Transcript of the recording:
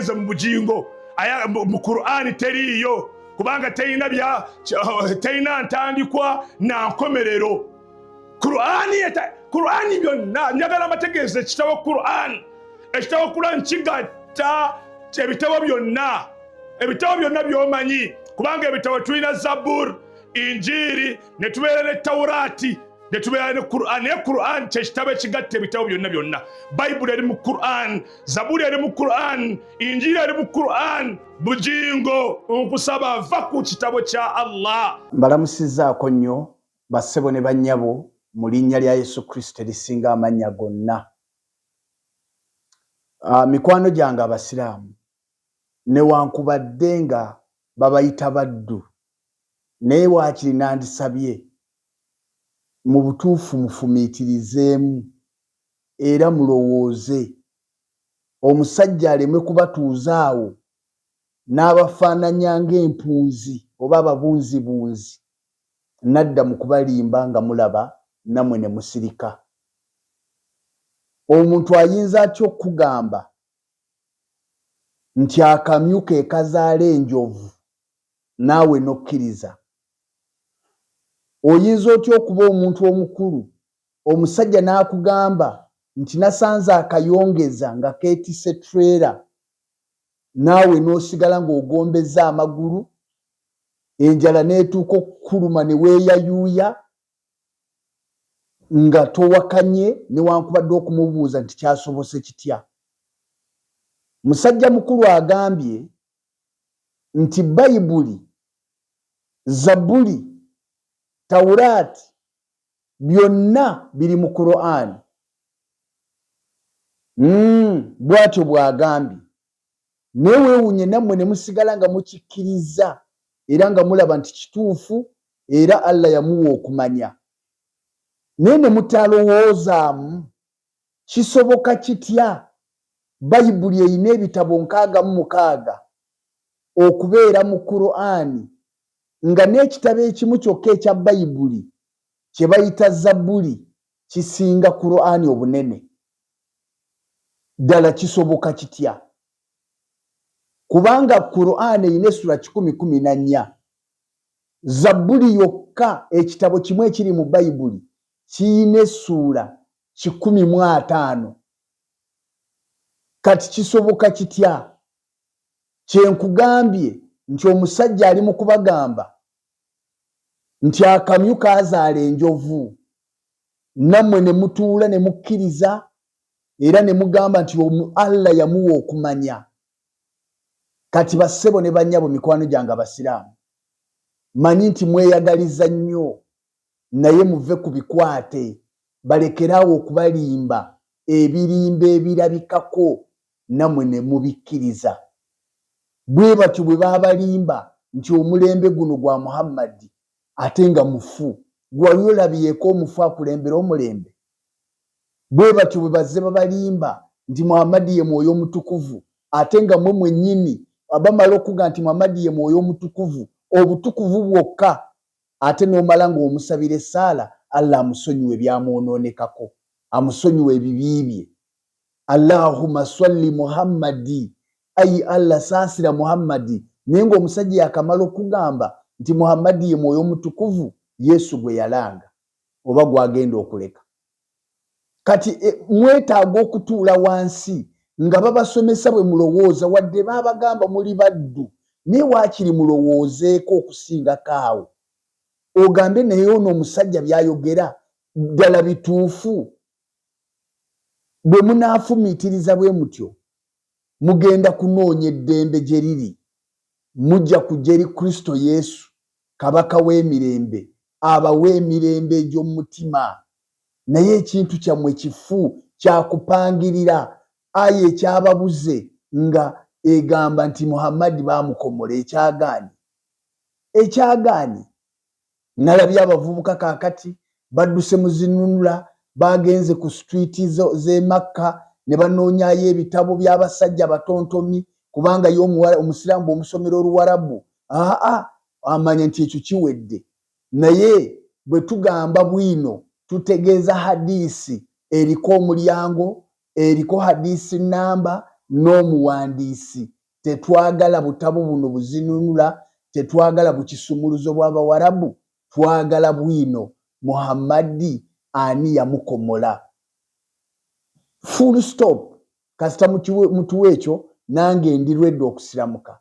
Agenze mu Bujingo, mu Qur'ani teriiyo, kubanga terina bya terina ntandikwa na nkomerero. Qur'ani byonna, njagala mbategeeza ekitabo Qur'an. Ekitabo Qur'an kigatta ebitabo byonna, ebitabo byonna byomanyi, kubanga ebitabo tulina Zabur, Injiri, ne tubeera ne Taurati, ne tubeera ne Quran. Naye Quran kyekitabo ekigatta ebitabo byonna byonna. Bayibuli eri mu Quran, Zabuli eri mu Quran, Injiri eri mu Quran. Bujingo, nkusaba, va ku kitabo kya Allah. Mbalamusizzaako nnyo bassebo ne bannyabo mu linnya lya Yesu Kristo erisinga amannya gonna. Mikwano gyange abasiraamu, newankubadde nga babayita baddu, naye waakiri nandisabye mu butuufu mufumiitirizeemu era mulowooze, omusajja aleme kubatuuza awo n'abafaananya ng'empunzi oba ababunzibunzi, nadda mu kubalimba nga mulaba nammwe ne musirika. Omuntu ayinza atya okukugamba nti akamyu ke kazaala enjovu naawe n'okkiriza? Oyinza otya okuba omuntu omukulu, omusajja n'akugamba nti nasanze akayongeza nga keetisse trailer, naawe n'osigala ng'ogombezza amagulu, enjala n'etuuka okukuluma ne weeyayuuya nga towakanye newankubadde okumubuuza nti kyasobose kitya? Musajja mukulu agambye nti Bayibuli, Zabuli, Tawuraati byonna biri mu Qur'ani. Bw'atyo bw'agambye, naye weewuunye nammwe ne musigala nga mukikkiriza era nga mulaba nti kituufu, era Allah yamuwa okumanya, naye ne mutalowoozaamu kisoboka kitya Bayibuli erina ebitabo 66 okubeera mu Qur'ani, nga n'ekitabo ekimu kyokka ekya Bayibuli kye bayita Zabuli kisinga Qur'ani obunene? Ddala kisoboka kitya? Kubanga Qur'ani erina essula 114, Zabbuli yokka, ekitabo kimu ekiri mu Bayibuli, kiyina essuula 150. Kati kisoboka kitya? Kyenkugambye nti omusajja ali mu kubagamba nti akamyu kaazaala enjovu, nammwe ne mutuula ne mukkiriza era ne mugamba nti Allah yamuwa okumanya. Kati bassebo ne bannyabo, mikwano gyange abasiraamu, manyi nti mweyagaliza nnyo, naye muve ku bikwate, balekeraawo okubalimba ebirimba ebirabikako nammwe ne mubikkiriza. Bwe batyo bwe baabalimba nti omulembe guno gwa Muhammadi, ate nga mufu. Gwali olabyeko omufu akulembera omulembe? Bwe batyo bwe bazze babalimba nti Muhammadi ye mwoyo omutukuvu, ate nga mwe mwennyini bamala okuga nti Muhammadi ye mwoyo omutukuvu, obutukuvu bwokka, ate n'omala ng'omusabira essaala Allah amusonyiwe byamwonoonekako, amusonyiwe ebibi bye. Allahumma swalli Muhammadi, ayi Allah saasira Muhammadi, naye ng'omusajja yakamala okugamba nti Muhammadi ye mwoyo omutukuvu Yesu gwe yalanga oba gwagenda okuleka. Kati mwetaaga okutuula wansi nga babasomesa bwe mulowooza. Wadde baabagamba muli baddu, naye waakiri mulowoozeeko okusingako awo, ogambe naye ono omusajja by'ayogera ddala bituufu? Bwe munaafumiitiriza bwe mutyo, mugenda kunoonya eddembe gye liri. Mujja kujja eri Kristo Yesu, Kabaka w'emirembe, abawe emirembe egy'omu mutima. Naye ekintu kyammwe kifu kyakupangirira. Aya ekyababuze nga egamba nti Muhammadi baamukomola, ekyagaanyi, ekyagaanyi. Nalabye abavubuka kaakati badduse mu zinunula, bagenze ku street z'e Makka ne banoonyayo ebitabo by'abasajja batontomi, kubanga ye omusiraamu bw'omusomera Oluwarabu, aa amanya nti ekyo kiwedde. Naye bwe tugamba bwino, tutegeeza hadiisi eriko omulyango, eriko hadiisi namba. n'omuwandiisi. Tetwagala butabo buno buzinunula, tetwagala bukisumuluzo bw'Abawarabu, twagala bwino Muhammadi ani yamukomola. Full stop. Kasita mutuwa ekyo, nange ndi lwedde okusiramuka.